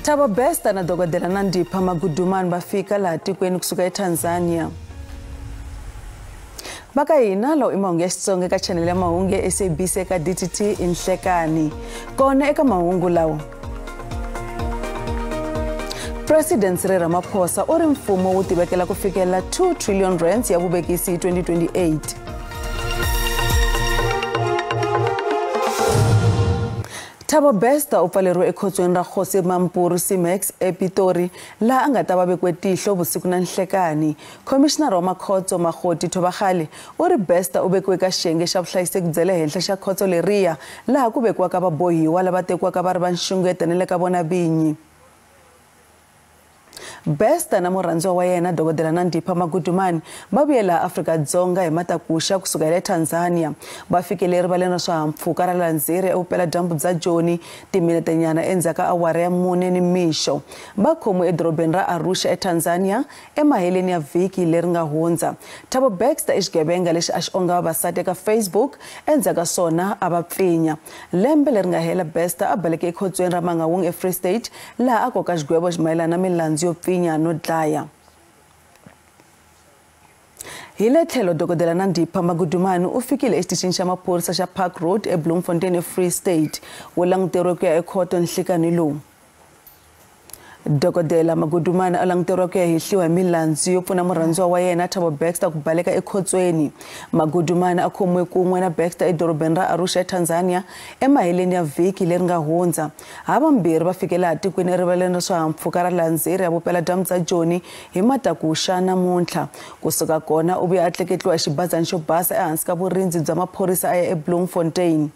Thabo Bester na Dokodela Nandipha Magudumane va fika laha tikweni kusuka eTanzania. Va ka hina lawo i mahungu ya Xitsonga eka chanele ya mahungu ya SABC eka DTT i Nhlekani. Kona eka mahungu lawa, President Cyril Ramaphosa u ri mfumo wu tivekela ku fikela 2 trillion rands ya vuvekisi hi 2028. Thabo Bester u pfaleriwe ekhotsweni ra Kgosi Mampuru C-Max ePitori laha a nga ta va vekiwe tihlo vusiku na nhlekani. Khomishinara wa makhotso Makgoti Thobakgale u ri Bester u vekiwe ka xiyenge xa vuhlayiseki bya le henhla xa khotso leriya laha ku vekiwaka vabohiwa lava tekiwaka va ri va nxungeto na le ka vona vinyi. Bester na murhandziwa wa yena Dokodela Nandipha Magudumane va vuye laha Afrika-Dzonga hi matakuxa kusuka hi le Tanzania. Va fikele erivaleni ra swihahampfhuka ra Lanzeri evupeladyambu bya Joni timinetenyana endzhaku ka awara ya 4 nimixo. Va khomiwe edorobeni ra Arusha eTanzania emaheleni ya vhiki leri nga hundza. Thabo Bester i xigevenga lexi a xi onga vavasati eka Facebook, endzhaku ka swona a va pfinya. Lembe leri nga hela Bester a baleke ekhotsweni ra Mangaung eFree State laha a koka xigwevo mayelana na milandzu yo pfinya no dlaya. Hi le tlhelo Dokodela Nandipha Magudumane u fikile exitichini xa maphorisa xa Park Road eBloemfontein eFree State. Wu languteriwe ku ya ekhoto nhlikani lowu. Dokodela Magudumane a languteriwa ku ya hehliwa hi milandzu yo pfuna murhandziwa wa yena Thabo Bester ku baleka ekhotsweni. Magudumane a khomiwe kun'we na Bester edorobeni ra Arusha eTanzania emaheleni ya vhiki leri nga hundza. Havambirhi va fike laha tikweni erivaleni ra swihahampfhuka ra Lanzeri ya vupeladyambu bya Joni hi matakuxa namuntlha. Kusuka kona u vuye a tleketliwa hi xibazana xo basa ehansi ka vurindzi bya maphorisa a ya eBloemfontein.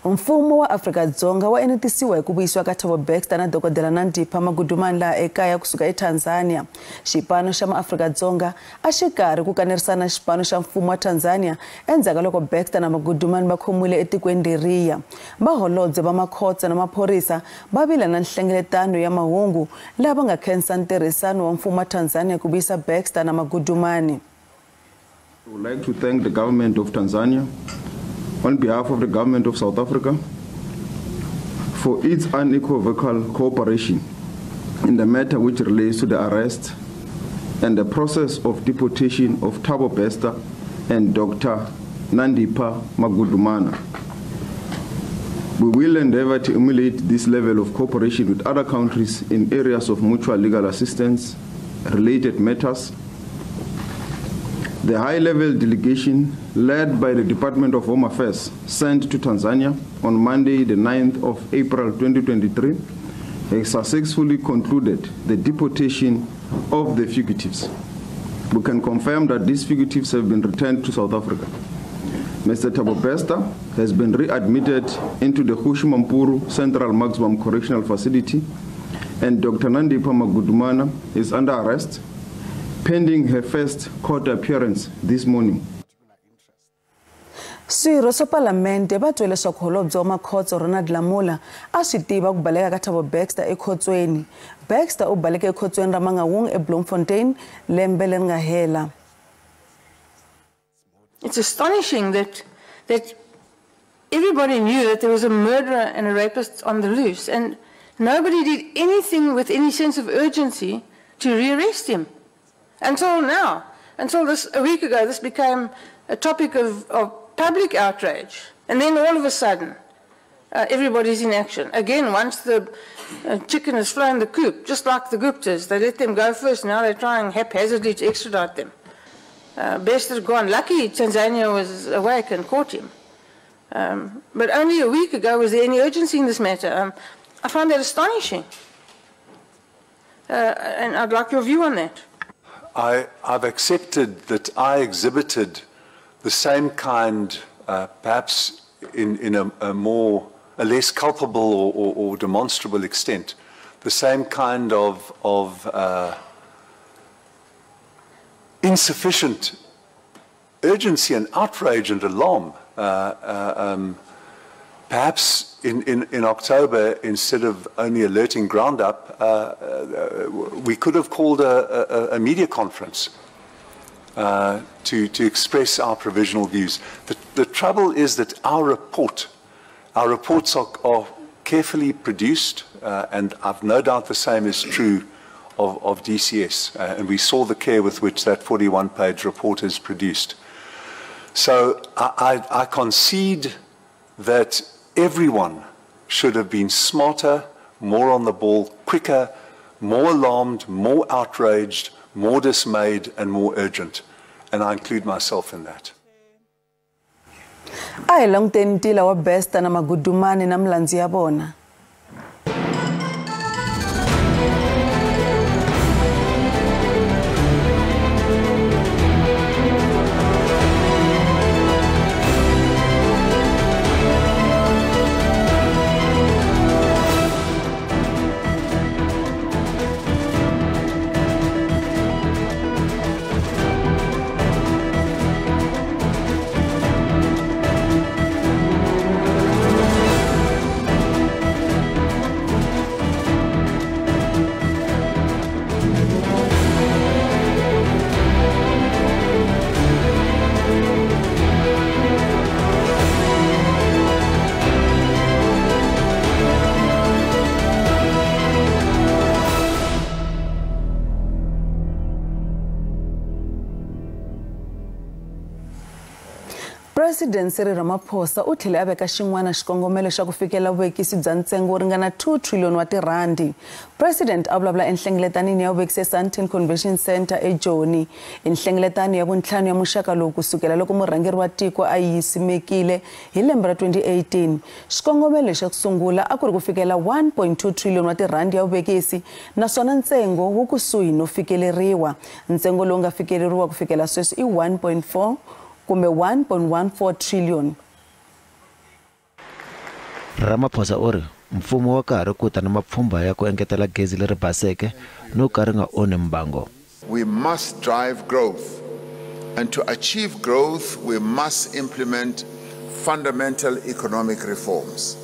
Mfumo wa Afrika-Dzonga wa enetisiwa hi ku vuyisiwa ka Thabo Bester na Dokodela Nandipha Magudumane laha ekaya kusuka eTanzania. Xipano xa maAfrika-Dzonga a xi karhi ku kanerisana na xipano xa mfumo wa Tanzania endzhaku ka loko Bester na Magudumane va khomiwile etikweni leriya. Vaholobye va makhotso na maphorisa va vile na nhlengeletano ya mahungu laha va nga khensa ntirhisano wa mfumo wa Tanzania ku vuyisa Bester na Magudumane. I would like to thank the government of Tanzania on behalf of the government of South Africa for its unequivocal cooperation in the matter which relates to the arrest and the process of deportation of Thabo Bester and Dr. Nandipha Magudumana. We will endeavor to emulate this level of cooperation with other countries in areas of mutual legal assistance, related matters. The high-level delegation led by the Department of Home Affairs sent to Tanzania on Monday, the 9th of April 2023, has successfully concluded the deportation of the fugitives. We can confirm that these fugitives have been returned to South Africa. Mr. Thabo Bester has been readmitted into the Kgosi Mampuru Central Maximum Correctional Facility, and Dr. Nandipha Magudumana is under arrest pending her first court appearance this morning. Swirho swa Palamende va twe leswaku holobye wa makhotso Ronald Lamola a swi tiva ku baleka ka Thabo Bester ekhotsweni. Bester u baleke ekhotsweni ra Mangaung eBloemfontein lembe leri nga hela. It's astonishing that everybody knew that there was a murderer and a rapist on the loose, and nobody did anything with any sense of urgency to rearrest him. Until now, until this, a week ago, this became a topic of public outrage. And then all of a sudden, everybody's in action. Again, once the chicken has flown the coop, just like the Guptas, they let them go first, now they're trying haphazardly to extradite them. Bester's gone. Lucky Tanzania was awake and caught him. But only a week ago was there any urgency in this matter. I find that astonishing. And I'd like your view on that. I've accepted that I exhibited the same kind, perhaps in a less culpable or demonstrable extent, the same kind of insufficient urgency and outrage and alarm. Perhaps in October, instead of only alerting Ground Up, we could have called a media conference to express our provisional views. The trouble is that our reports are carefully produced, and I've no doubt the same is true of DCS, and we saw the care with which that 41-page report is produced. So I concede that everyone should have been smarter, more on the ball, quicker, more alarmed, more outraged, more dismayed, and more urgent. And I include myself in that. A hi languteni ntila wa Bester na Magudumani na milandzu ya vona. President Cyril Ramaphosa u tlhele a veka xin'wana xikongomelo xa ku fikela vuvekisi bya ntsengo wo ringana 2 trillion wa tirhandi. President a vulavula enhlengeletanini ya vuvekisi eSandton Convention Centre eJoni. Enhlengeletano ya vuntlhanu ya muxaka lowu kusukela loko murhangeri wa tiko a yi simekile hi lembe ra 2018. Xikongomelo xa ku sungula a ku ri ku fikela 1.2 trillion wa tirhandi ya vuvekisi naswona ntsengo wu kusuhi no fikeleriwa. Ntsengo lowu nga fikeleriwa ku fikela sweswi i 1.4 kumbe 1.14 trillion. Ramaphosa u ri mfumo wa ka ha ri ku ta na mapfhumba ya ku engetela gezi leri baseke no ka ri nga onhi mbango. We must drive growth, and to achieve growth we must implement fundamental economic reforms.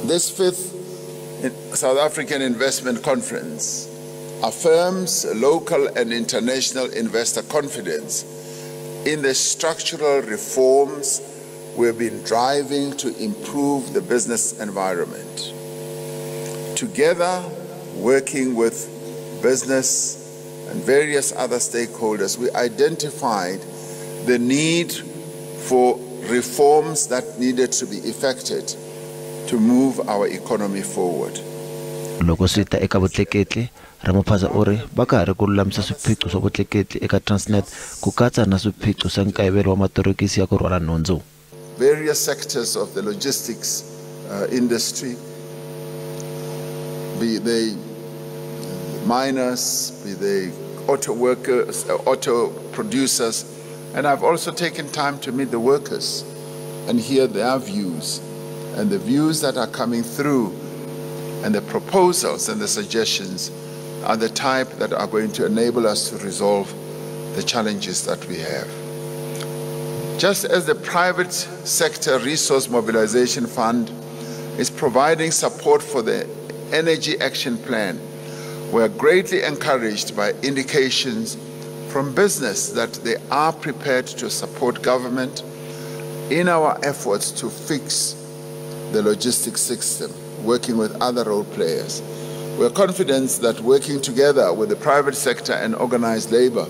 This fifth South African Investment Conference affirms local and international investor confidence in the structural reforms we've been driving to improve the business environment. Together, working with business and various other stakeholders, we identified the need for reforms that needed to be effected to move our economy forward. Loko swi ta eka vutleketli, Ramaphosa u ri va ka ha ri ku lulamisa swiphiqo swa vutleketli eka Transnet ku katsa na swiphiqo swa nkayivelo wa matorokisi ya ku rhwala nhundzu. Various sectors of the logistics industry, be they miners, be they auto workers, auto producers, and I've also taken time to meet the workers and hear their views, and the views that are coming through and the proposals and the suggestions are the type that are going to enable us to resolve the challenges that we have. Just as the private sector resource mobilization fund is providing support for the Energy Action Plan, we are greatly encouraged by indications from business that they are prepared to support government in our efforts to fix the logistics system, working with other role players. We are confident that working together with the private sector and organized labor,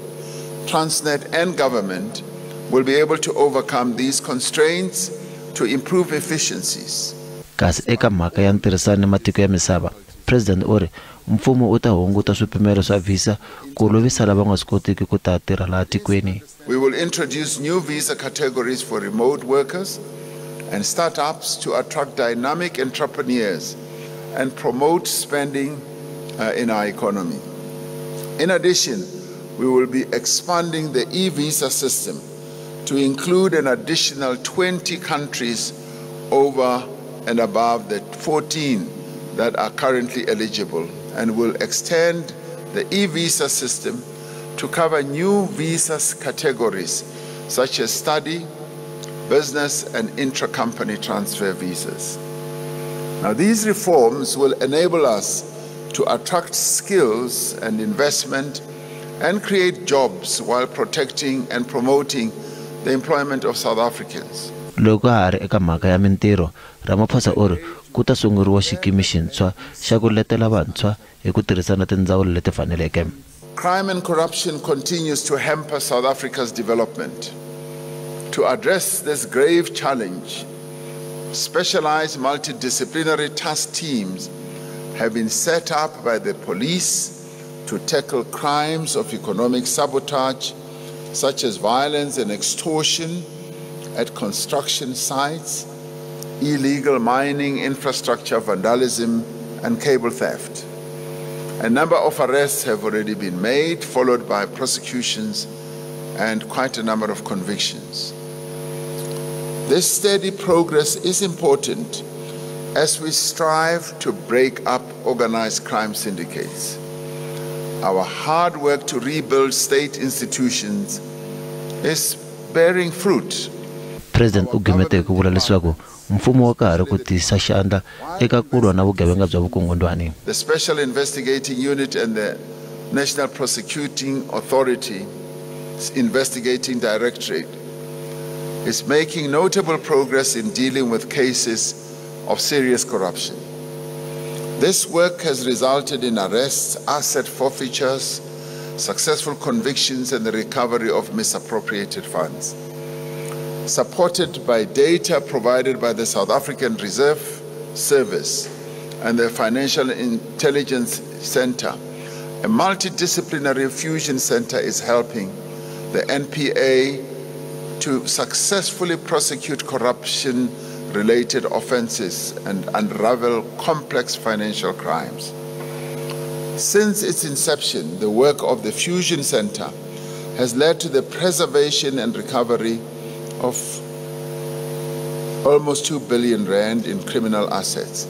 Transnet and government will be able to overcome these constraints to improve efficiencies. Kasi eka mhaka ya ntirhisano na matiko ya misava, President u ri mfumo wu ta hunguta swipimelo swa visa ku olovisa lava nga swi kotiki ku ta tirha laha tikweni. We will introduce new visa categories for remote workers and startups to attract dynamic entrepreneurs and promote spending in our economy. In addition, we will be expanding the e-visa system to include an additional 20 countries over and above the 14 that are currently eligible, and will extend the e-visa system to cover new visa categories such as study, business and intra-company transfer visas. Now, these reforms will enable us to attract skills and investment and create jobs while protecting and promoting the employment of South Africans. Loko ha ri eka mhaka ya mintirho, Ramaphosa u ri ku ta sunguriwa xikimi xintshwa xa ku letela vantshwa hi ku tirhisana tindzawulo leti faneleke. Crime and corruption continues to hamper South Africa's development. To address this grave challenge, specialized multidisciplinary task teams have been set up by the police to tackle crimes of economic sabotage, such as violence and extortion at construction sites, illegal mining, infrastructure vandalism, and cable theft. A number of arrests have already been made, followed by prosecutions and quite a number of convictions. This steady progress is important as we strive to break up organized crime syndicates. Our hard work to rebuild state institutions is bearing fruit. President u gimete hi ku vula leswaku mfumo wa ka ha ri ku tisa xandla eka ku lwa na vugevenga bya vukungundwani. The Special Investigating Unit and the National Prosecuting Authority Investigating Directorate is making notable progress in dealing with cases of serious corruption. This work has resulted in arrests, asset forfeitures, successful convictions, and the recovery of misappropriated funds. Supported by data provided by the South African Reserve Service and the Financial Intelligence Center, a multidisciplinary fusion center is helping the NPA to successfully prosecute corruption-related offenses and unravel complex financial crimes. Since its inception, the work of the Fusion Center has led to the preservation and recovery of almost 2 billion rand in criminal assets.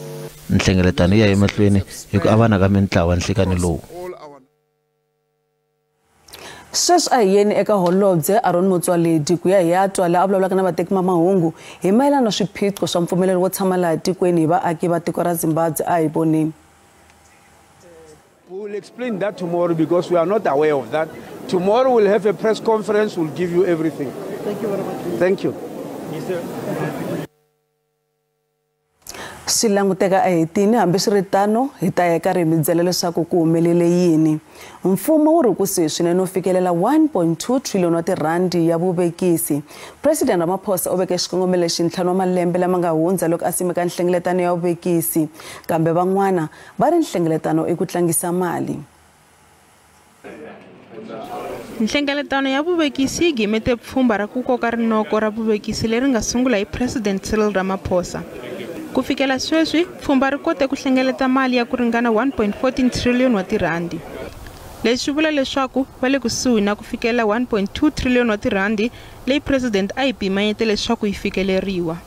Nhlengeletano ya emahlweni hi ku avana ka mintlawa nhlikani lowu. Sweswi a hi yeni eka holobye Aaron Motsoaledi ku ya hi ya twa laha a vulavulaka na vateki va mahungu hi mayelana na swiphiqo swa mpfumelelo wo tshama laha tikweni hi vaaki va tiko ra Zimbabwe. A hi voneni. We will explain that tomorrow because we are not aware of that. Tomorrow we'll have a press conference, we'll give you everything. Thank you very much. Thank you. Swi languteka a hetini, hambiswiritano hi ta ya karhi hi mi byela leswaku ku humelele yini. Mfumo wu ri kusuhi swinene no fikelela 1.2 trillion wa tirhandi ya vuvekisi. President Ramaphosa u veke xikongomelo lexi ntlhanu wa malembe lama nga hundza loko a simeka nhlengeletano ya vuvekisi, kambe van'wana va ri nhlengeletano i ku tlangisa mali. Nhlengeletano ya vuvekisi yi gimete pfhumba ra ku koka rinoko ra vuvekisi leri nga sungula hi President Cyril Ramaphosa. Ku fikela sweswi, pfhumba ri kote ku hlengeleta mali ya ku ringana 1.14 trillion wa tirhandi. Leswi vula leswaku va le kusuhi na ku fikela 1.2 trillion wa tirhandi leyi President a yi pimanyete leswaku yi fikeleriwa.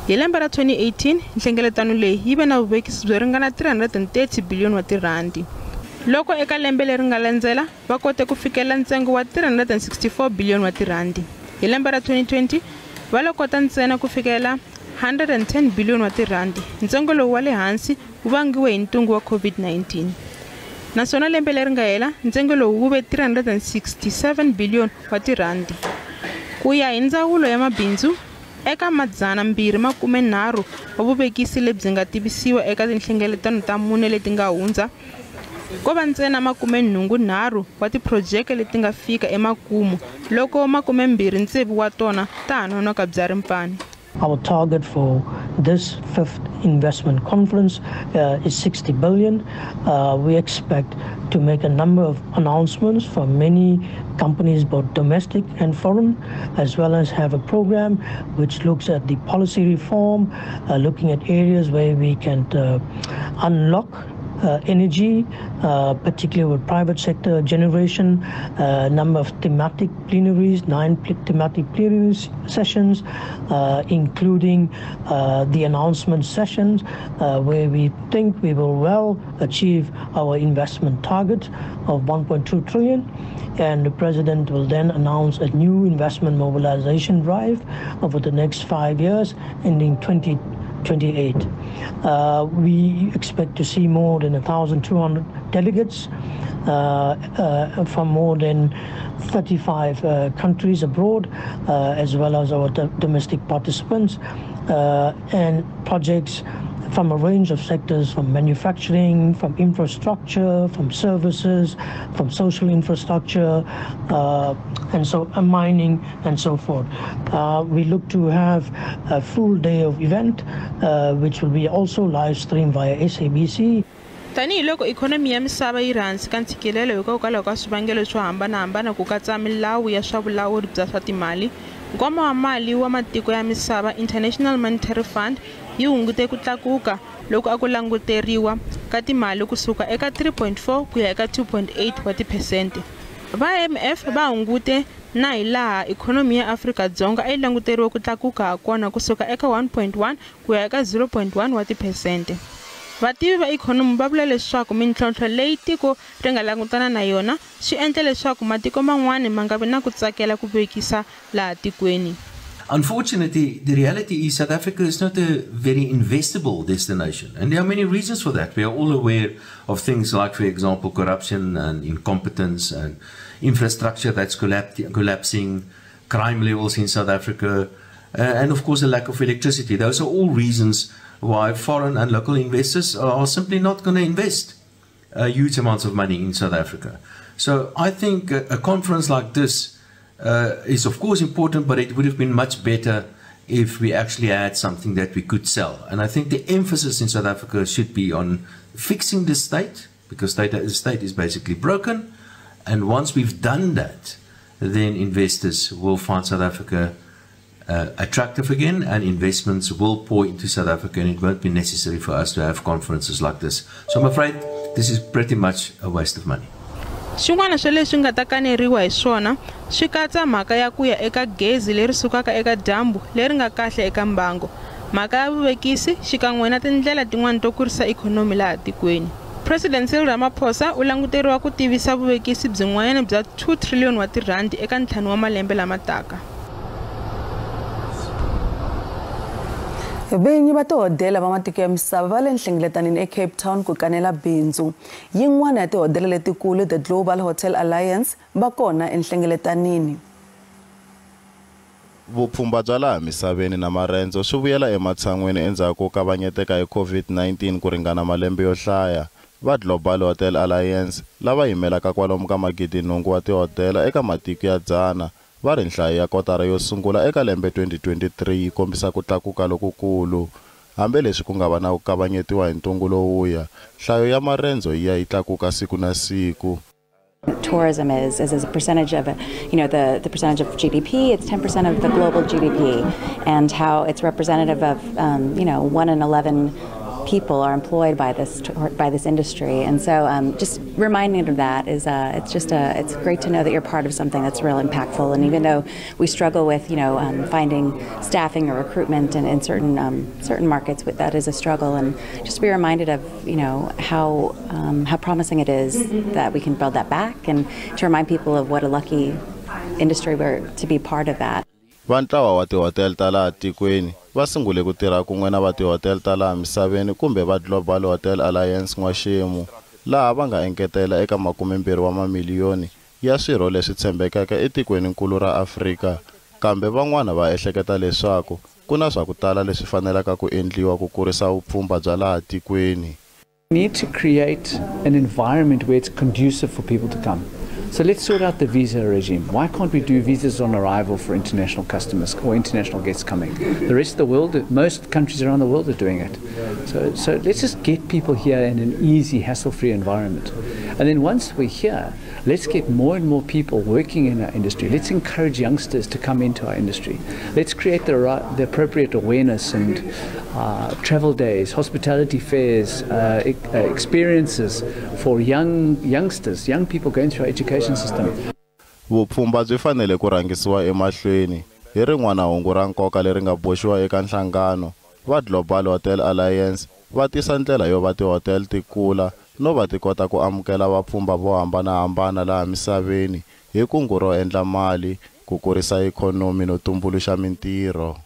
Hi lembe ra 2018, nhlengeletano leyi yi ve na vuvekisi byo ringana 330 billion wa tirhandi. Loko eka lembe leri nga landzela, va kote ku fikela ntsengo wa 364 billion wa tirhandi. Hi lembe ra 2020, va lo kota ntsena ku fikela 110 billion wa tirhandi. Ntsengo lowu wa le hansi wu vangiwe hi ntungu wa COVID-19. Naswona lembe leri nga hela, ntsengo lowu wu ve 367 billion wa tirhandi. Ku ya hi ndzawulo ya mabindzu, eka 213 wa vuvekisi lebyi nga tivisiwa eka tinhlengeletano ta mune leti nga hundza, ko va ntsena 83 wa tiphurojeke leti nga fika emakumu loko 26 wa tona ta ha nonoka bya rimpfani. Our target for this fifth investment conference is 60 billion. We expect to make a number of announcements from many companies, both domestic and foreign, as well as have a program which looks at the policy reform, looking at areas where we can unlock energy, particularly with private sector generation, number of thematic plenaries, 9 thematic plenary sessions, including the announcement sessions, where we think we will well achieve our investment target of 1.2 trillion. And the President will then announce a new investment mobilization drive over the next 5 years, ending 20 28. We expect to see more than 1,200 delegates from more than 35 countries abroad, as well as our domestic participants, and projects from a range of sectors, from manufacturing, from infrastructure, from services, from social infrastructure, and so mining and so forth. We look to have a full day of event, which will be also live streamed via SABC. Tanihiloko ikhonomi ya misava yi ri hansi ka ntshikelelo hikokwalaho ka swivangelo swo hambanahambana ku katsa milawu ya swa vulawuri bya swa timali, Nkwama wa Mali wa Matiko ya Misava International Monetary Fund yi hungute ku tlakuka loku a ku languteriwa ka timali kusuka eka 3.4 ku ya eka 2.8 wa tiphesente. Va IMF va hungute na hilaha ikhonomi ya Afrika-Dzonga a yi languteriwe ku tlakuka hakona kusuka eka 1.1 ku ya eka 0.1 wa tiphesente. Vativi va ikhonomi va vula leswaku mintlhontlho leyi tiko ri nga langutana na yona swi endla leswaku matiko man'wana ma nga vi na ku tsakela ku vekisa laha tikweni. Unfortunately, the reality is South Africa is not a very investable destination, and there are many reasons for that. We are all aware of things like, for example, corruption and incompetence and infrastructure that's collapsing, crime levels in South Africa, and of course the lack of electricity. Those are all reasons why foreign and local investors are simply not going to invest huge amounts of money in South Africa. So I think a conference like this is of course important, but it would have been much better if we actually had something that we could sell. And I think the emphasis in South Africa should be on fixing the state, because the state is basically broken. And once we've done that, then investors will find South Africa attractive again, and investments will pour into South Africa, and it won't be necessary for us to have conferences like this. So I'm afraid this is pretty much a waste of money. Swin'wana swa leswi nga ta kaneriwa hi swona swi katsa mhaka ya ku ya eka gezi leri sukaka eka dyambu leri nga kahle eka mbango, mhaka ya vuvekisi xikan'we na tindlela tin'wana to kurisa ikhonomi laha tikweni. President Cyril Ramaphosa u languteriwa ku tivisa vuvekisi byin'wanyana bya 2 trillion wa tirhandi eka 5 wa malembe lama taka. Vinyi va tihodela va matiko ya misava va le nhlengeletanini eCape Town ku kanela bindzu. Yin'wana ya tihodela letikulu, The Global Hotel Alliance, va kona enhlengeletanini. Vupfhumba bya laha misaveni na marendzo swi vuyela ematshan'wini endzhaku ko kavanyeteka hi COVID-19 ku ringana malembe yo hlaya. Va Global Hotel Alliance, lava yimelaka kwalomu ka 8,000 wa tihodela eka matiko ya 100, va ri nhlayo ya kotara yo sungula eka lembe 2023 yi kombisa ku tlakuka lokukulu. Hambileswi ku nga va na ku kavanyetiwa hi ntungu lowuya, nhlayo ya marendzo yi ya yi tlakuka siku na siku. Tourism is as a percentage of, you know, the percentage of GDP. It's 10% of the global GDP, and how it's representative of, you know, 1 in 11 people are employed by this industry. And so just reminding of that is it's great to know that you're part of something that's real impactful. And even though we struggle with, you know, finding staffing or recruitment in certain markets, that is a struggle. And just be reminded of, you know, how promising it is that we can build that back, and to remind people of what a lucky industry we're to be part of that. Va ntlawa wa tihotel ta laha tikweni va sungule ku tirha kun'we na va tihotel ta laha misaveni kumbe va Global Hotel Alliance n'waxemu, laha va nga engetela eka 20 wa mamiliyoni ya swirho leswi tshembekaka etikwenikulu ra Afrika. Kambe van'wana va ehleketa leswaku ku na swa ku tala leswi fanelaka ku endliwa ku kurisa vupfhumba bya laha tikweni. We need to create an environment where it's conducive for people to come. So let's sort out the visa regime. Why can't we do visas on arrival for international customers or international guests coming? The rest of the world, most countries around the world are doing it. So let's just get people here in an easy, hassle-free environment. And then once we're here, let's get more and more people working in our industry. Let's encourage youngsters to come into our industry. Let's create the appropriate awareness and travel days, hospitality fairs, experiences for youngsters, young people going through our education system. Vupfhumba byi fanele ku rhangisiwa emahlweni hi rin'wana hungu ra nkoka leri nga boxiwa eka nhlangano. Va Global Hotel Alliance va tisa ndlela yo va tihotel ti kula no va ti kota ku amukela vapfhumba vo hambanahambana laha misaveni hi kungu ro endla mali, ku kurisa ikhonomi no tumbuluxa mintirho.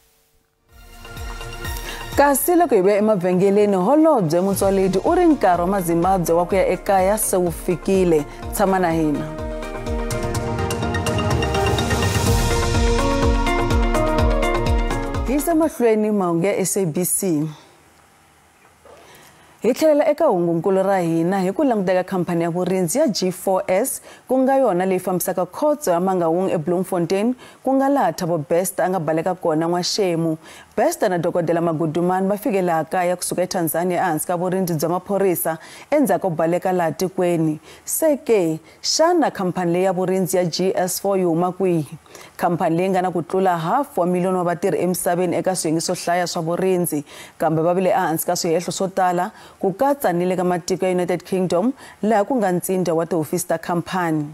Kasi loko hi vuya emavhengeleni, Holobye Motsoaledi u ri nkarhi wa maZimbabwe wa ku ya ekaya se wu fikile. Tshama na hina. Hi yisa mahlweni mahungu ya SABC. Hi tlhelela eka hungunkulu ra hina hi ku languteka khampani ya vurindzi ya G4S ku nga yona leyi fambisaka khotso ya Mangaung eBloemfontein, ku nga laha Thabo Bester a nga baleka kona n'waxemu. Bester na Dokodela Magudumani va fike laha kaya kusuka eTanzania ehansi ka vurindzi bya maphorisa endzhaku ko baleka laha tikweni. Se ke, xana khampani leyi ya vurindzi ya GS4 yi huma kwihi? Khampani leyi nga na ku tlula 500,000 wa vatirhi emisaveni eka swiyenge swo hlaya swa vurindzi, kambe va vile ehansi ka swihehlo swo tala ku katsa ni le ka matiko ya United Kingdom laha ku nga ntsinda wa tihofisi ta khampani.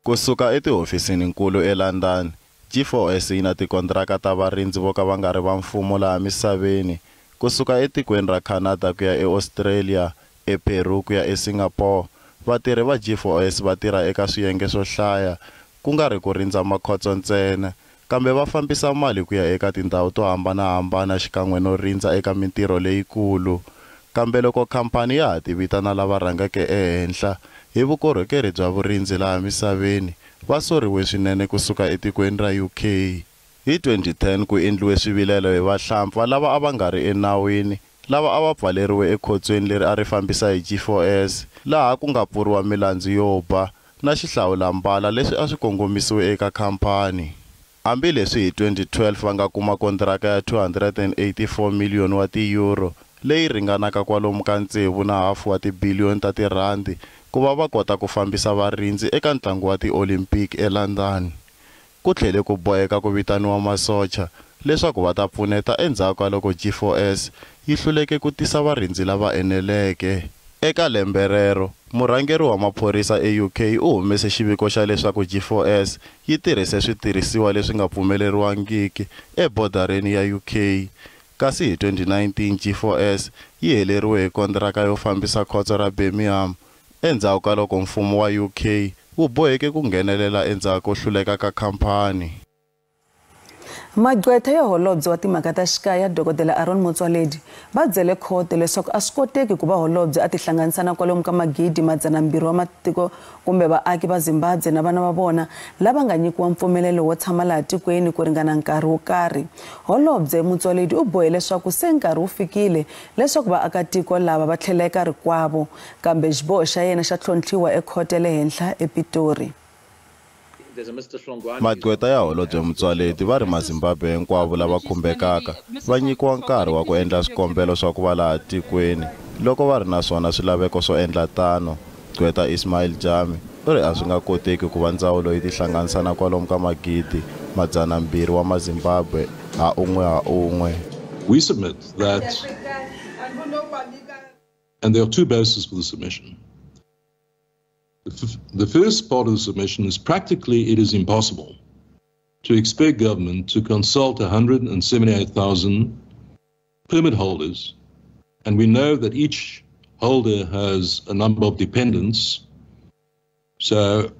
Kusuka etihofisini-nkulu eLondon, G4S yi na tikontiraka ta varindzi vo ka va nga ri va mfumo laha misaveni, kusuka etikweni ra Canada ku ya eAustralia, ePeru ku ya eSingapore. Vatirhi va G4S va tirha eka swiyenge swo hlaya, ku nga ri ku rindza makhotso ntsena, kambe va fambisa mali ku ya eka tindhawu to hambanahambana xikan'we no rindza eka mintirho leyikulu. Kambe loko khampani ya ha ti vitana lava rhangeke ehenhla hi vukorhokeri bya vurindzi laha misaveni, va soriwe swinene kusuka etikweni ra UK. Hi 2010 ku endliwe swivilelo hi vahlampfa lava a va nga ri enawini, lava a va pfaleriwe ekhotsweni leri a ri fambisa hi G4S, laha ku nga pfuriwa milandzu yo ba na xihlawulambala leswi a swi kongomisiwe eka khampani. Hambileswi hi 2012 va nga kuma kontiraka ya 284 miliyoni wa ti-euro leyi ringanaka kwalomu ka 6.5 wa tibiliyoni ta tirhandi ku va va kota ku fambisa varindzi eka ntlangu wa ti-Olympic eLondon. Ku tlhele ku boheka ku vitaniwa masocha leswaku va ta pfuneta endzhaku ka loko G4S yi hluleke ku tisa varindzi lava eneleke. Eka lembe rero, murhangeri wa maphorisa eUK u humese xiviko xa leswaku G4S yi tirhise switirhisiwa leswi nga pfumeleriwangiki ebodareni ya UK. Kasi hi 2019 G4S yi heleriwe hi kontiraka yo fambisa khotso ra Birmingham endzhaku ka loko mfumo wa UK wu boheke ku nghenelela endzhaku ko hluleka ka khampani. Magqwetha ya Holobye wa timhaka ta xikaya Dokodela Aaron Motsoaledi va byele khoto leswaku a swi koteki ku va holobye a tihlanganisa na kwalomu ka 200,000 wa matiko kumbe vaaki va Zimbabwe na vana va vona lava nga nyikiwa mpfumelelo wo tshama laha tikweni ku ringana nkarhi wo karhi. Holobye Motsoaledi u bohe leswaku se nkarhi wu fikile leswaku vaakatiko lava va tlhela eka rikwavo, kambe xiboho xa yena xa tlhontlhiwa ekhoto ya le henhla ePitori. Magqwetha ya Holobye Motsoaledi va ri maZimbabwe hinkwavo lava khumbekaka va nyikiwa nkarhi wa ku endla swikombelo swa ku va laha tikweni loko va ri na swona swilaveko swo endla tano. Gqwetha Ismail Jami u ri a swi nga koteki ku va ndzawulo yi tihlanganisa na kwalomu ka 200,000 wa maZimbabwe ha un'we ha un'we. We submit that, and there are two bases for the submission. The first part of the submission is practically it is impossible to expect government to consult 178,000 permit holders, and we know that each holder has a number of dependents. So,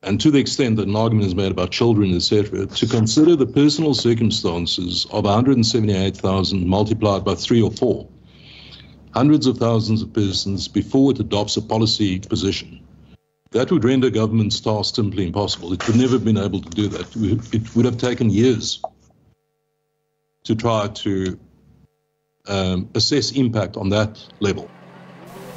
and to the extent that an argument is made about children, etc., to consider the personal circumstances of 178,000 multiplied by 3 or 4, hundreds of thousands of persons before it adopts a policy position. That would render government's task simply impossible. It would never have been able to do that. It would have taken years to try to assess impact on that level.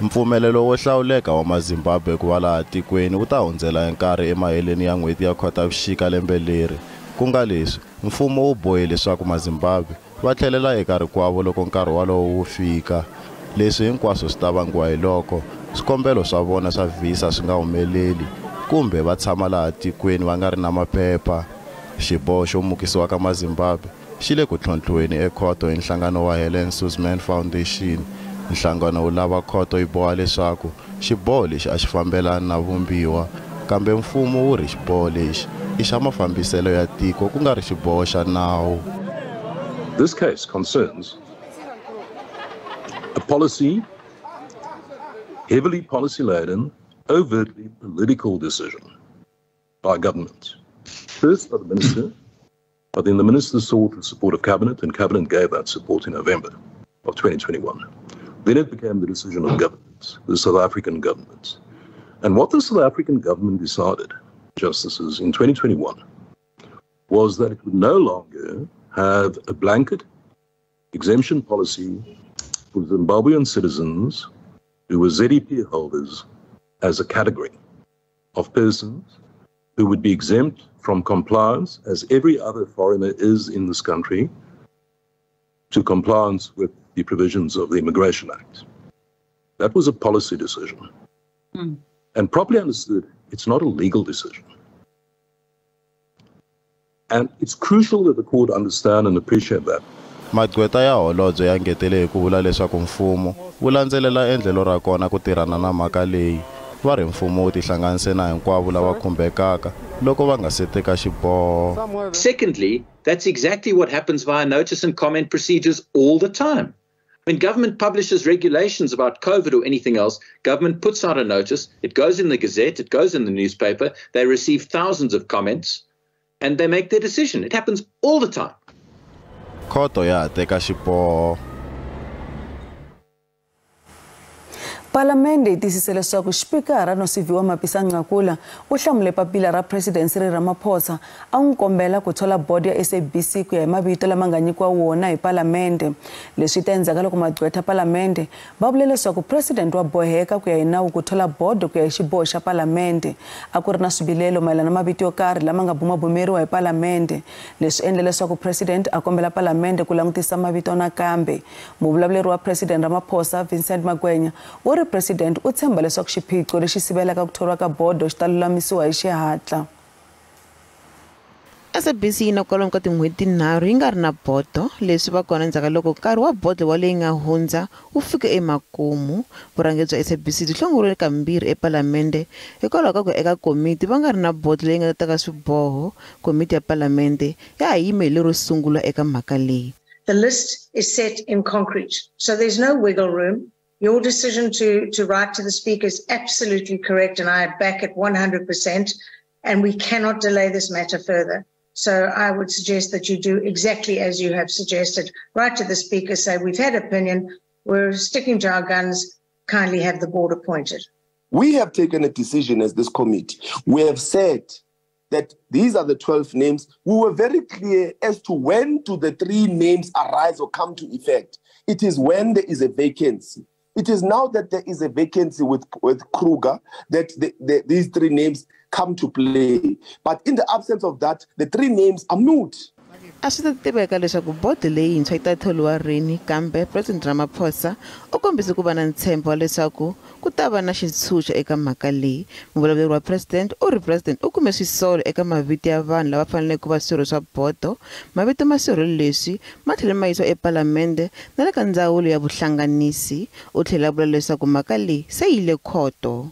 Mpfumelelo wo hlawuleka wa maZimbabwe ku va laha tikweni wu ta hundzela hi nkarhi emaheleni ya n'hweti ya Khotavuxika lembe leri. Ku nga leswi, mfumo wu bohe leswaku maZimbabwe va tlhelela eka rikwavo loko nkarhi wolowo wu fika. Leswi hinkwaswo swi ta vangiwa hi loko swikombelo swa vona swa visa swi nga humeleli kumbe va tshama laha tikweni va nga ri na maphepha. Xiboho xo mukisiwa ka maZimbabwe xi le ku tlhontlhiweni ekhoto hi nhlangano wa Helen Suzman Foundation. Nhlangano wu lava khoto yi boha leswaku xiboho lexi a xi fambelani na vumbiwa, kambe mfumo wu ri xiboho lexi i xa mafambiselo ya tiko ku nga ri xiboho xa nawu. This case concerns a policy, heavily policy-laden, overtly political decision by government. First by the minister, But then the minister sought the support of Cabinet, and Cabinet gave that support in November of 2021. Then it became the decision of government, the South African government. And what the South African government decided, Justices, in 2021, was that it would no longer have a blanket exemption policy for Zimbabwean citizens who were ZEP holders as a category of persons who would be exempt from compliance, as every other foreigner is in this country, to compliance with the provisions of the Immigration Act. That was a policy decision. And properly understood, it's not a legal decision. And it's crucial that the court understand and appreciate that. Magqweta ya holobye ya ngetele hi ku vula leswaku mfumo wu landzelela endlelo ra kona ku tirhana na mhaka leyi. Va ri mfumo wu tihlanganise na hinkwavo lava khumbekaka loko va nga se teka xiboho. Secondly, that's exactly what happens via notice and comment procedures all the time. When government publishes regulations about COVID or anything else, government puts out a notice, it goes in the Gazette, it goes in the newspaper, they receive thousands of comments, and they make their decision. It happens all the time. Khoto ya teka xiboho. Palamende yi tiyisise leswaku xipikara Nosiviwe Mapisa-Nqakula u hlamule papila ra President Cyril Ramaphosa a n'wi kombela ku thola bodo ya SABC ku ya hi mavito lama nga nyikiwa wona hi Palamende. Leswi ta endzhaku ka loko magqwetha Palamende va vule leswaku President wa boheka ku ya hi nawu ku thola bodo ku ya hi xiboho xa Palamende. A ku ri na swivilelo mayelana na mavito yo karhi lama nga bumabumeriwa hi Palamende. Leswi endle leswaku President a kombela Palamende ku langutisa mavito nakambe. Muvulavuleri wa President Ramaphosa Vincent Magwenya u ri President u tshemba leswaku xiphiqo lexi sivelaka ku thoriwa ka bodo xi ta lulamisiwa hi xihatla. SABC yi na kwalomu ka tin'hweti tinharhu yi nga ri na bodo, leswi va kona endzhaku ka loko nkarhi wa bodo wa leyi nga hundza wu fike emakumu. Vurhangeri bya SABC byi hlongoriwile kambirhi ePalamende hikwalaho ka ku eka komiti va nga ri na bodo leyi nga ta teka swiboho. Komiti ya Palamende ya ha yime hi lero sungula eka mhaka leyi. The list is set in concrete, so there's no wiggle room. Your decision to write to the Speaker is absolutely correct, and I back it 100%, and we cannot delay this matter further. So I would suggest that you do exactly as you have suggested. Write to the Speaker, say we've had opinion, we're sticking to our guns, kindly have the board appointed. We have taken a decision as this committee. We have said that these are the 12 names. We were very clear as to when do the 3 names arise or come to effect. It is when there is a vacancy. It is now that there is a vacancy with Kruger that these 3 names come to play. But in the absence of that, the 3 names are moot. A swi ta tiveka leswaku bodo leyintshwa yi ta thoriwa rini, kambe President Ramaphosa u kombise ku va na ntshembo wa leswaku ku ta va na xitshunxo eka mhaka leyi. Muvulavuleri wa President u ri President u kume swisolo eka mavito ya vanhu lava faneleke ku va swirho swa bodo. Mavito ma swirho leswi ma tlhele ma yisiwa ePalamende na le ka ndzawulo ya vuhlanganisi. U tlhela a vula leswaku mhaka leyi se yi le khoto.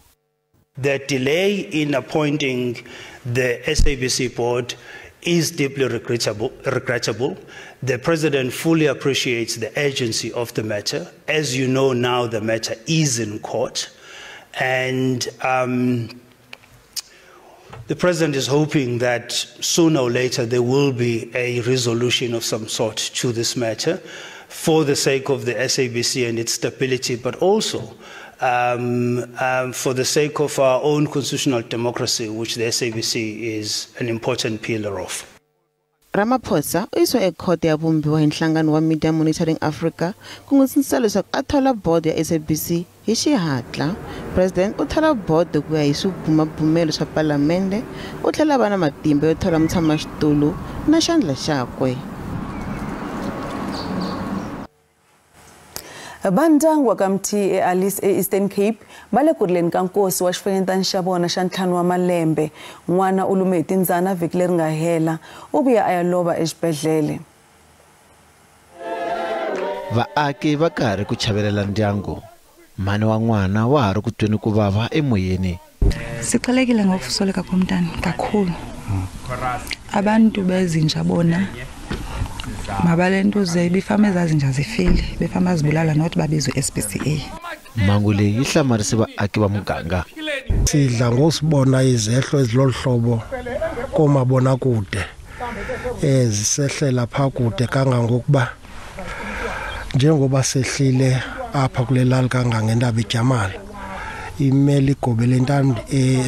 The delay in appointing the SABC board is deeply regrettable. The President fully appreciates the urgency of the matter. As you know now, the matter is in court. And the President is hoping that sooner or later there will be a resolution of some sort to this matter for the sake of the SABC and its stability, but also for the sake of our own constitutional democracy, which the SABC is an important pillar of. Ramaphosa u yisiwa ekhoto ya vumbiwa hi nhlangano wa Media Monitoring Africa ku n'wi sindzisa leswaku a thola bodo ya SABC hi xihatla. President u thola bodo ku ya hi swibumabumelo swa Palamende, u tlhela va na matimba yo thola mutshamaxitulu na xandla xakwe. Vandyangu wa ka Mthi eAlice eEastern Cape va le ku rileni ka nkosi wa xifanyetana xa vona xa 5 wa malembe. N'wana u lume hi timbyana vhiki leri nga hela, u vuya a ya lova exibedhlele. Vaaki va karhi ku chavelela ndyangu. Mhani wa n'wana wa ha ri ku tweni ku vava emoyeni. Sixhelekile ngokusoleka komntana kakhulu. Abantu bezinja bona mabalentuze bifama ezazinja zifile, befama zibulala not babizwe SPCA. Mhangu leyi yi hlamarise vaaki va muganga. Sidla ngosibona izehlo ezilolu hlobo komabonakude. Zisehlela phaa kude kangangokuba njengoba sehlile apha kule lali kangangentaba iJamala imele igobele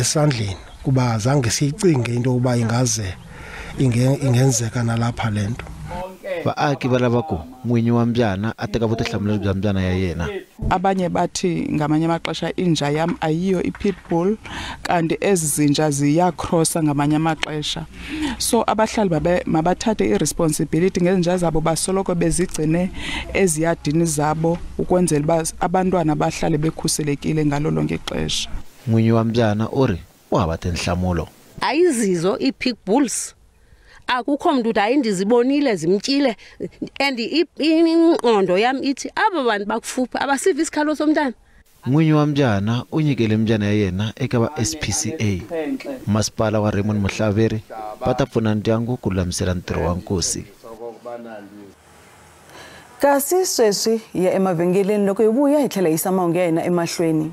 esandleni kuba zange siyicinge into yokuba ingaze ingenzeka nalapha le nto. Vaaki va lava ku n'winyi wa mbyana a teka vutihlamuleri bya mbyana ya yena. Abanye bathi ngamanye amaxesha inja yam ayiyo i-pitbull, kanti ezi zinja ziyakrosa ngamanye amaxesha. So abahlali mabathathe i-responsibility ngezinja zabo, basoloko bezigcine eziyadini zabo ukwenzela uba abantwana bahlale bekhuselekile ngalo lonke ixesha. N'winyi wa mbyana u ri u hava tinhlamulo. Ayizizo ii-pitbulls. Akukho mntu uthi hayi ndizibonile zimtyile, and ingqondo yam ithi aba bantu bakufuphi abasiva isikhalo somntana. N'winyi wa mbyana u nyikele mbyana ya yena eka va SPCA. Masipala wa Raymond Muhlaveri va ta pfuna ndyangu ku lulamisela ntirho wa nkosi. Kasi sweswi hi ya emavhengeleni, loko hi vuya hi tlhela yisa mahungu ya hina emahlweni.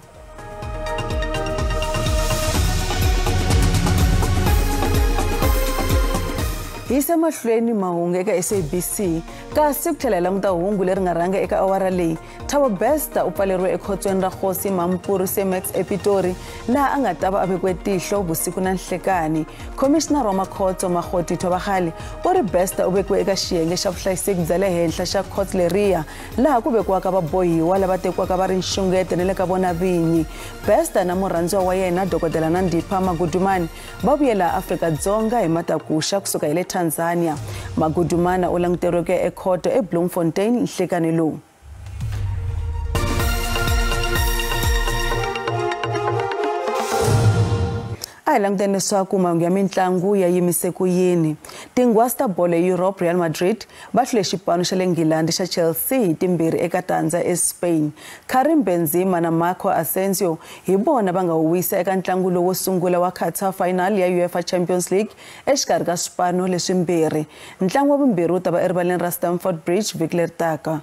Yisa mahlweni mahungu eka SABC, kasi ku tlhela hi languta hungu leri nga rhanga eka awara leyi. Thabo Bester u pfaleriwe ekhotsweni ra Kgosi Mampuru Cemex ePitori, laha a nga ta va a vekiwe tihlo vusiku na nhlekani. Khomishinara wa makhotso Makgothi Thobakgale u ri Bester u vekiwe eka xiyenge xa vuhlayiseki bya le henhla xa Khotso leriya, laha ku vekiwaka vabohiwa lava tekiwaka va ri nxungeto na le ka vona vinyi. Bester na murhandziwa wa yena Dokodela Nandipha Magudumane va vuye laha Afrika-Dzonga hi matakuxa kusuka hi le Tanzania. Magudumana u languteriweke ekhoto eBloemfontein nhlekani lowu. A hi languteni leswaku mahungu ya mitlangu ya yimise ku yini. Tinghwazi ta bolo eEurope, Real Madrid va hlule xipano xa le Nghilandhi xa Chelsea hi 2-0 eSpain. Karim Benzema na Marco Asensio hi vona va nga wisa eka ntlangu lowo sungula wa quarter final ya UEFA Champions League exikarhi ka swipano leswimbirhi. Ntlangu wa vumbirhi wu ta va erivaleni ra Stamford Bridge vhiki leri taka.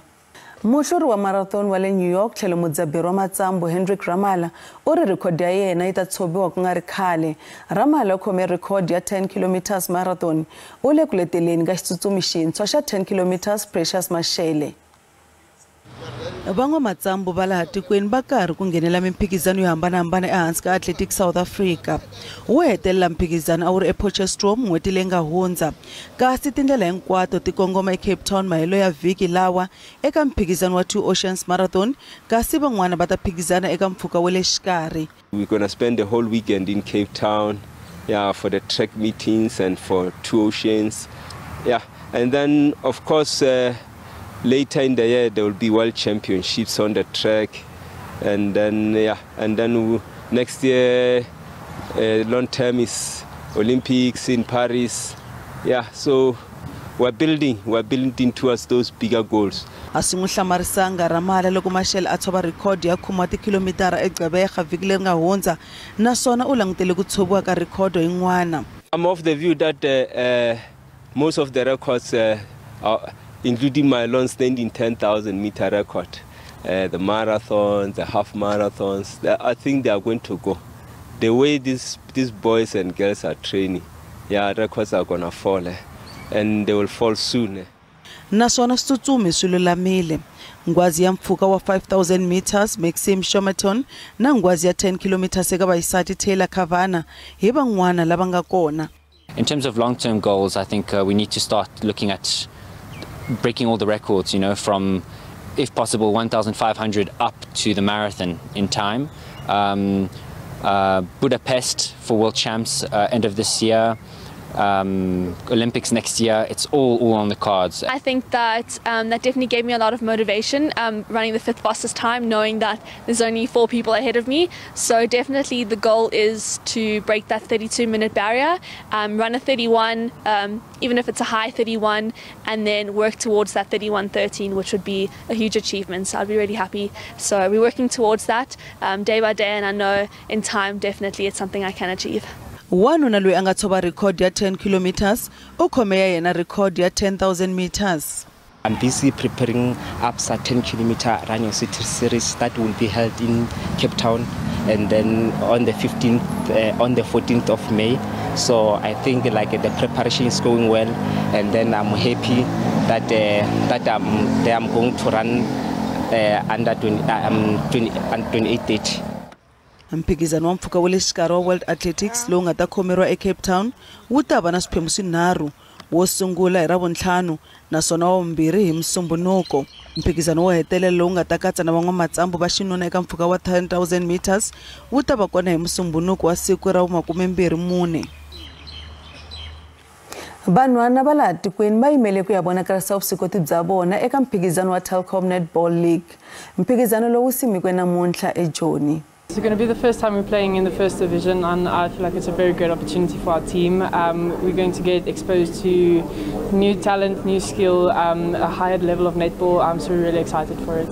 Muhluri wa marathon wa le New York tlhelo mudzaberi wa matsambu Hendrik Ramala u ri rhikhodi ya yena yi ta tshoviwa ku nga ri khale. Ramala u khome rhikhodi ya 10 km marathon, u le ku leteleni ka xitsutsumi xintshwa xa 10 km Precious Mashele. Van'wamatsambu va laha tikweni va karhi ku nghenela mimphikizano yo hambanahambana ehansi ka Athletic South Africa. Wo hetelela mphikizano a wu ri ePotchefstroom n'hweti leyi nga hundza, kasi tindlela hinkwato ti kongoma eCape Town mahelo ya vhiki lawa eka mphikizano wa Two Oceans Marathon, kasi van'wana va ta phikizana eka mpfhuka wa le xikarhi. We're going to spend the whole weekend in Cape Town, yeah, for the track meetings and for Two Oceans, yeah, and then of course later in the year there will be world championships on the track, and then yeah, and then next year long term is Olympics in Paris, yeah, so we're building towards those bigger goals. A swi n'wi hlamarisanga Ramala loko Mashele a tshova rhikhodi ya 10 wa tikhilomitara eGqeberha vhiki leri nga hundza, naswona u langutele ku tshoviwa ka rhikhodo yin'wana. I'm of the view that most of the records are, including my long-standing 10,000 meter record, the marathons, the half marathons, I think they are going to go. The way these boys and girls are training, yeah, records are gonna fall, and they will fall soon. Naswona switsutsumi swi lulamile. Nghwazi ya mpfhuka wa 5000 meters Maxime Chometon na nghwazi ya 10 km eka vayisati Taylor Cavana hi van'wana lava nga kona. In terms of long-term goals, I think we need to start looking at breaking all the records, you know, from, if possible, 1,500 up to the marathon in time. Budapest for World Champs end of this year. Olympics next year. It's all on the cards. I think that that definitely gave me a lot of motivation, running the 5th fastest time, knowing that there's only 4 people ahead of me. So definitely the goal is to break that 32-minute barrier, run a 31, even if it's a high 31, and then work towards that 31:13, which would be a huge achievement. So I'd be really happy. So we're working towards that day by day, and I know in time definitely it's something I can achieve. Wanuna loyi a nga tshova record ya 10 kilometers u khome ya yena record ya 10,000 meters. I'm busy preparing ABSA 10 kilometer running series that will be held in Cape Town, and then on the 15th, on the 14th of May. So I think like the preparation is going well, and then I'm happy that I'm going to run under 28:30. Mphikizano wa mpfhuka wa le xikarhi wa World Athletics lowu nga ta khomeriwa eCape Town wu ta va na swiphemu swinharhu, wo sungula hi Ravuntlhanu naswona wa vumbirhi hi Musumbhunuko. Mphikizano wo hetelela lowu nga ta katsa na van'wamatsambu va xinuna eka mpfhuka wa 10,000 meters wu ta va kona hi Musumbhunuko wa siku ra vu-24. Vanhwana va laha tikweni va yimele ku ya vonakarisa vuswikoti bya vona eka mphikizano wa Telkom Netball League. Mphikizano lowu simikiwe namuntlha eJoni. It's going to be the first time we're playing in the first division, and I feel like it's a very great opportunity for our team. We're going to get exposed to new talent, new skill, a higher level of netball, so we're really excited for it.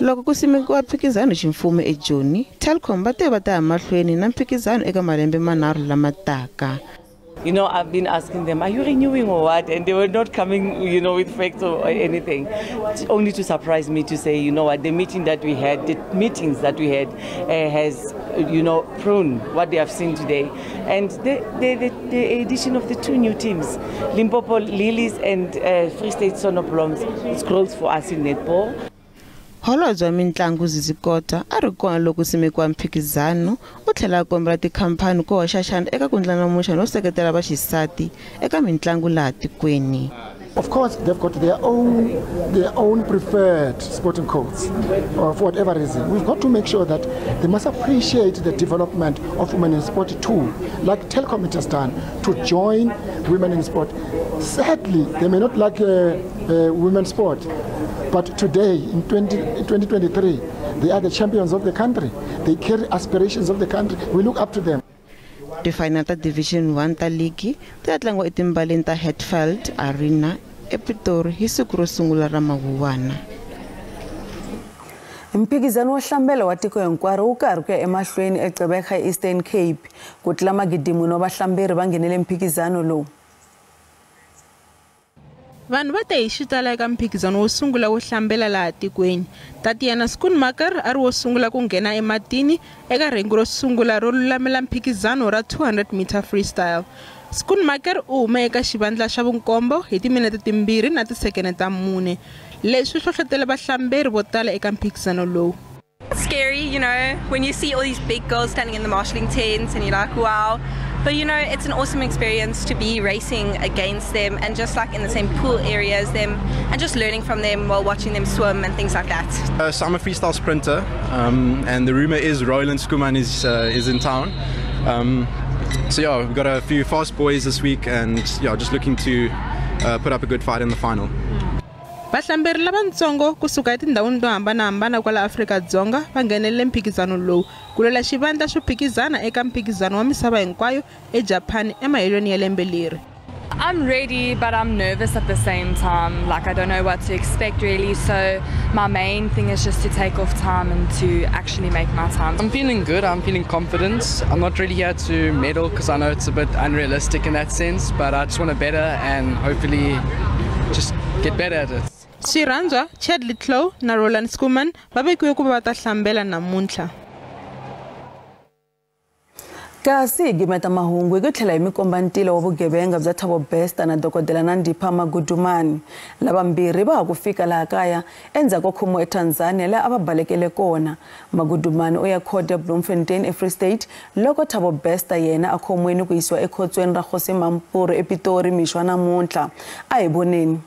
Loko ku simekiwa mphikizano ximfumo eJoni, Telkom va te va ta ya mahlweni na mphikizano eka malembe manharhu lama taka. You know, I've been asking them, are you renewing or what? And they were not coming, you know, with facts or anything. Only to surprise me to say, you know what, the meeting that we had, the meetings that we had has, you know, pruned what they have seen today. And the addition of the two new teams, Limpopo Lilies and Free State Sonobloms, it's growth for us in netball. Holobye wa mintlangu Zizi Kodwa a ri kona loko simekiwa mphikizano u tlhela a kombela tikhamphani ku hoxa xandla eka ku ndlandlamuxa no seketela vaxisati eka mintlangu laha tikweni. Of course, they've got their own preferred sporting codes, or for whatever reason. We've got to make sure that they must appreciate the development of women in sport too, like Telkom it has done, to join women in sport. Sadly, they may not like women's sport, but today, in 2023, they are the champions of the country. They carry aspirations of the country. We look up to them. Ti-final ta Division 1 ta ligi ti ta tlangiwa etimbaleni ta Hatfield Arena ePitori hi siku ro sungula ra Mawuwana. Mphikizano wo hlambela wa tiko hinkwaro wu karhi ku ya emahlweni eGqeberha Eastern Cape. Ku tlula magidi-mune wa vahlamberi va nghenele mphikizano lowu. Vanhu va te hi xitalo eka mphikizano wo sungula wo hlambela laha tikweni. Tatiana Schoonmaker a ri wo sungula ku nghena ematini eka rhengu ro sungula ro lulamela mphikizano ra 200 meter freestyle. Schoonmaker u hume eka xivandla xa vunkombo hi timinete 2 na tisekene ta 4. Leswi hlohlotele vahlamberi vo tala eka mphikizano lowu. It's scary, you know, when you see all these big girls standing in the marshalling tents and you're like, wow. But you know, it's an awesome experience to be racing against them and just like in the same pool area as them and just learning from them while watching them swim and things like that. So I'm a freestyle sprinter, and the rumor is Roland Schoeman is in town. So yeah, we've got a few fast boys this week and yeah, just looking to put up a good fight in the final. Vahlamberi lavatsongo kusuka etindhawini to hambanahambana kwala Afrika-Dzonga va nghenelele mphikizano lowu ku lwela xivandla xo phikizana eka mphikizano wa misava hinkwayo eJapani emahelweni ya lembe leri. I'm ready, but I'm nervous at the same time. Like, I don't know what to expect really, so my main thing is just to take off time and to actually make my time. I'm feeling good, I'm feeling confident. I'm not really here to medal because I know it's a bit unrealistic in that sense, but I just want to better and hopefully just get better at it. Swirhandzwa Chad le Clos na Roland Schoeman va vekiwe ku va va ta hlambela namuntlha. Kasi hi gimeta mahungu hi ku tlhela hi mikomba ntila wa vugevenga bya Thabo Bester na dokodela Nandipha Magudumane. Lavambirhi va ha ku fika laha kaya endzhaku ko khomiwa eTanzania laha a va balekele kona. Magudumane u ya khoto ya Bloemfontein eFree State loko Thabo Bester yena a khomiwile ku yisiwa ekhotsweni ra Kgosi Mampuru ePitori mixo wa namuntlha. A hi voneni.